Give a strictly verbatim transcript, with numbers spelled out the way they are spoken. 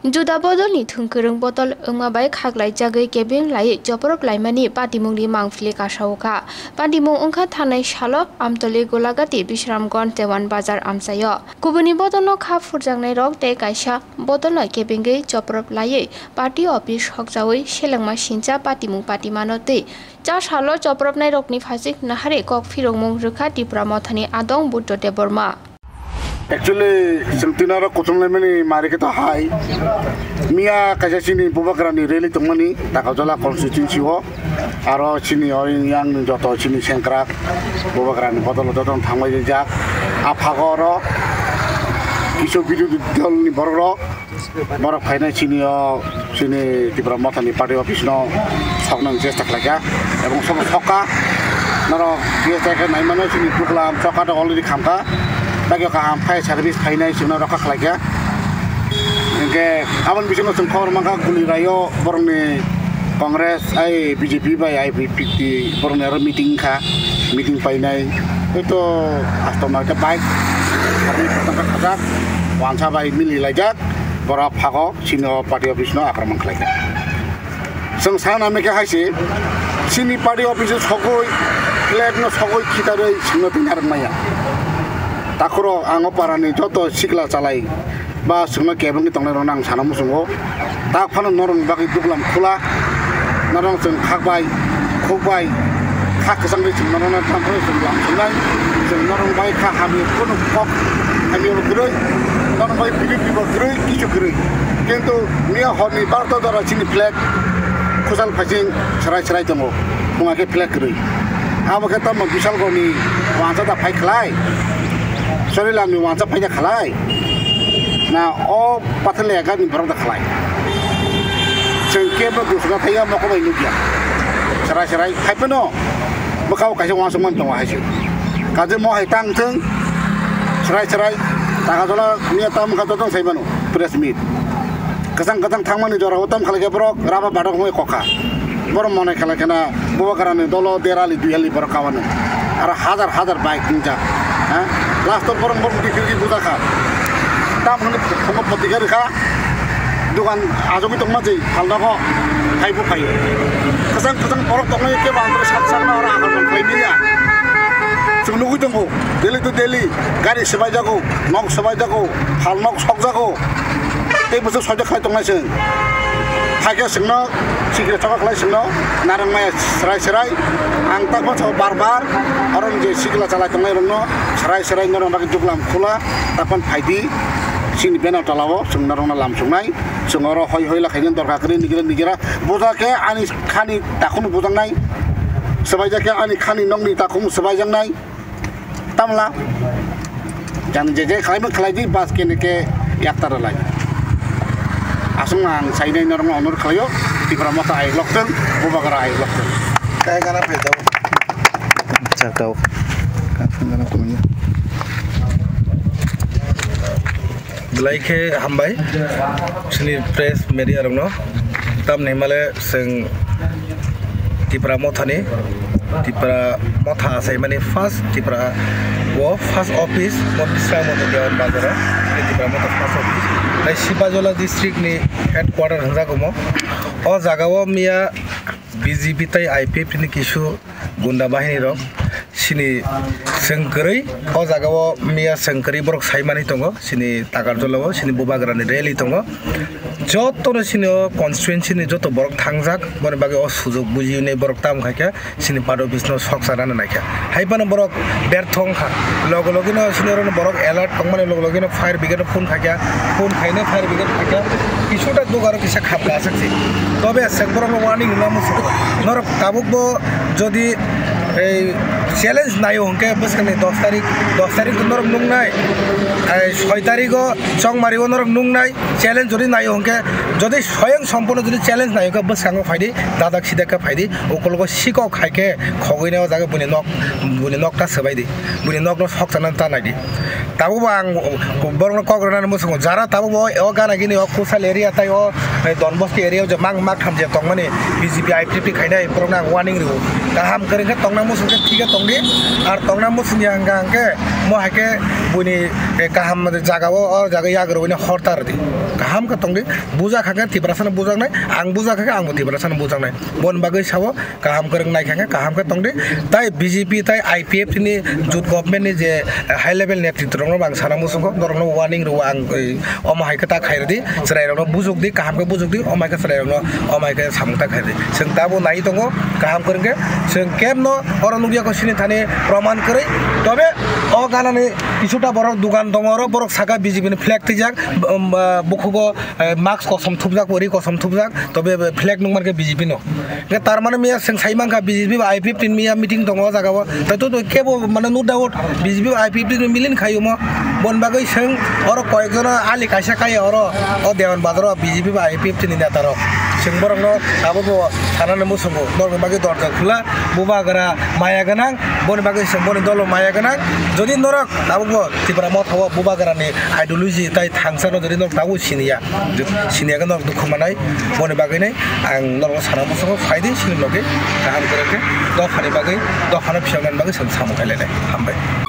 Juda bodolni thwngkwrwng bodol wngma bai khaklaijagwi kebeng laiwi choprop laimani patimungni mangpili kasao kha. Patimung wngkha thanai salo Amtoli, Golagati, Bisramganj, Dewan Bazar amchaio. Kubuni bodolno kha phurjaknairok tei kaisa bodolno kebengwi choprop laiwi party office sokjawi selengma sincha patimung patimano twi cha salo chopropnairokni phasik nahari kok phirokmung rwkha Tipra Mothani adong Buddho Debbarma. Actually, chwng tini oro kuchum laimani mari khe to hai. Miya kaisa chini Bubagrani rally tongmani, Takarjala constituency o. Aro chini o yang ni joto chini sengkrak Bubagrani bodol joto thangbai jak. A phago oro kisu birodhi dol ni borok rok. Borok phainai chini o, chini Tipra Mothani party office no soknani chesta khlaikha, ebong sobo sokha. Norok P S I khe naimano chini bwklam choka to already khamkha, bagwi kaham fire service phainai chwngno rokha khlaikha. Hinkhe aboni bisingo chwng khobor mankha Guliraio borokni Congress ai B J P bai I P F T borokni aro meeting wngkha, meeting painai. Hoi to astomar khe bike, army kotor khe khajak, wansa bai mili laijak. Borok phago chini o party office no akraman khlaikha. Chwng sana mekhe hai se, chini party office o sogwi, flag no sogwi khitarwi chwngno twi narwk maya. Takhurok ang o parani joto sikla chalai ba chwngno kebengwi tongnai rokno ang sana muchungo. Tak phano norokni bagwi duglam khula, norok chwng khak bai, khuk bai, kha kwchangwi chwng norokno tamo phano chwng lam chwngnai, chwng norok bai kha hamya kunu kok hamya bo kwrwi, norok bai bini bibo kwrwi, kichu kwrwi. Kintu miya horni barota jora chini flag khusal phaising serai serai tongo, phunga khe flag kwrwi. Abo khe tamo Bishalgorni wansa da phai khlai, Sorilamni wansa phai da khlai, na o Patharlai gari borok da khlai. Chwng kebo dusra thaiya moko bai nukya. Serai serai hai phano bwkha o kaisa uansukmani tongo hai se. Kaje mo hai tang thung. Serai serai Takarjala miya tam kha jotong sai mano press meet. Kwchang kwchang thangmani jora o tam khalai khe borok raba badak hwnwi kokha. Borok monai khalai khena Bubagrani dolo derali dui hali borok kawano. Aro hazar hazar bike wngjak. Ha? Last o borok borok dikirgi bujakha. Tam hwnwi phungo potika rwkha. Dogan ajogwi tongma jai phalnogo phaibo phaio. Kwchang kwchang borok tongnai kebo ang sak sakno aro akhor man phai manya. Chwng nugwi tongo daily to daily gari swbaijago, nok swbaijago, phalnok sokjago. Tei bwswk soitok khlai tongnai chwng. Hakhe chwngno sikre choka khlai chwngno narwkmaya serai serai. Ang takma sao bar bar oroni je sikla chalai tongnai rokno serai serai norok bagwi duglam khula takpan phaidi. Chini beno tolao chwng norokno lam chungnai. Chwng oro hoi hoi la khaina dorkar kwrwi nigira nigira. Buja khe ani khani takhum bujaknai. Swbaijak khe ani khani nokni takhum swbaijaknai. Tamla jang je je khlaimani khlai di, bas kene ke yakta rwlai. Aswk ang sainai norokno onor khlaio, Tipra Motha ai loktwng, Bubagra ai loktwng. Kai gana phai jao. Cha tao. Belai khe hambai chini press media rokno. Tamni himale chwng Tipra Mothani, Tipra Motha achaimani first Tipra o first office mo Bisramganj Dewan Bazar o Tipra Motha first office. Tai Sipajola district ni headquarter hwnjago mo. O jaga o miya B J P tai I P F ni kisu gunda bahini rok chini chwng kwrwi o jaga o miya chwng kwrwi borok sai manwi tongo, chini Takarjala o chini Bubagra ni rally tongo. Joto no chini o constituency ni joto borok thangjak, boni bagwi o sujok buji hinwi borok tam khaikha chini party office no soksa rana naikha. Hai phano borok bertho wngkha, logo logi no chini oro no borok alert tongmani logo logi no fire brigade no phone khaikha, phone khaina fire brigade khaikha, kisuta dugaro kisa khapka aswk se. Tobe aswk borok no warning rwna muchungo. Norok tabuk bo jodi ei challenge naio hwnkhe bwskangni dos tarik, dos tarik norok nuknai, ai soi tarik o Chongmari o norok nuknai, challenge jodi naio hwnkhe, jodi soyang sompono jodi challenge naio hwnkhe bwskango phaidi, dadak sidak khe phaidi, ukologo sikok hai khe khogwino o jaga buini nok, buini nok ta swbaidi, buini nok no sokchana ta naidi. Tabuk bo ang borokno kok rwnani muchungo, jara tabuk bo o gana gini o Kusal area tai o Don Bosco area o je mang mak tham je tongmani B J P I P F T khainai borokno ang warning rwo. Kaham kwrwng khe tongna muchung khe thik khe tongdi, ar tongna muchung ya hwnkha hwnkhe mo hai khe buini kaham jaga o, o jaga yagra buini horta rwdi. kaham khe tongdi, buja kha khe Tiprasano bujaknai, ang buja kha khe angbo Tiprasano bujaknai. Boni bagwi sao kaham kwrwng nai kha khe kaham khe tongdi. Tai B J P tai I P F T ni jut government ni je high level netritwrokno ang sana muchungo, norokno warning rwo ang, omo hai khe ta khairwdi, chwrairokno bujukdi, kaham khe bujukdi, omo hai khe chwrairokno omo hai khe samung ta khairwdi. Chwng tabuk nai tongo kaham kwrwng khe, chwng kebno oro nukya kho chini thani proman kwrwi. Tobe o ganani kisuta borok dugan tongo, oro borok saka B J P ni flag twijak, um, uh, bukhugo, uh, mask kosom thupjak, ri kosom thupjak, tobe flag nukmankha B J P no. Hwnkhe tar mane miya chwng sai mankha B J P bai I P F T ni miya meeting tongo o jaga o. Tai to, to kebo mane no doubt B J P bai I P F T ni miling khai omo. Boni bagwi chwng oro koyek jono ali kaisa kaya oro o Dewan Bazar o B J P bai I P F T ni neta rok. Chwng borok no abo bo sanani muchungo. Norok ni bagwi dorja khula, bubagra maya gwnang, boni bagwi chwng boni dolo maya gwnang. Jodi norok abo bo Tipra Motha o bubagra ni ideology tai thangsa no jodi norok tabuk siniya, siniya khe norok dukhu manai. Boni bagwi nai ang norok sana muchungo, phaidi chini logi kaham kwrwng khe dophani bagwi, dophano phiyoknani bagwi chwng samung khai lainai. Hambai.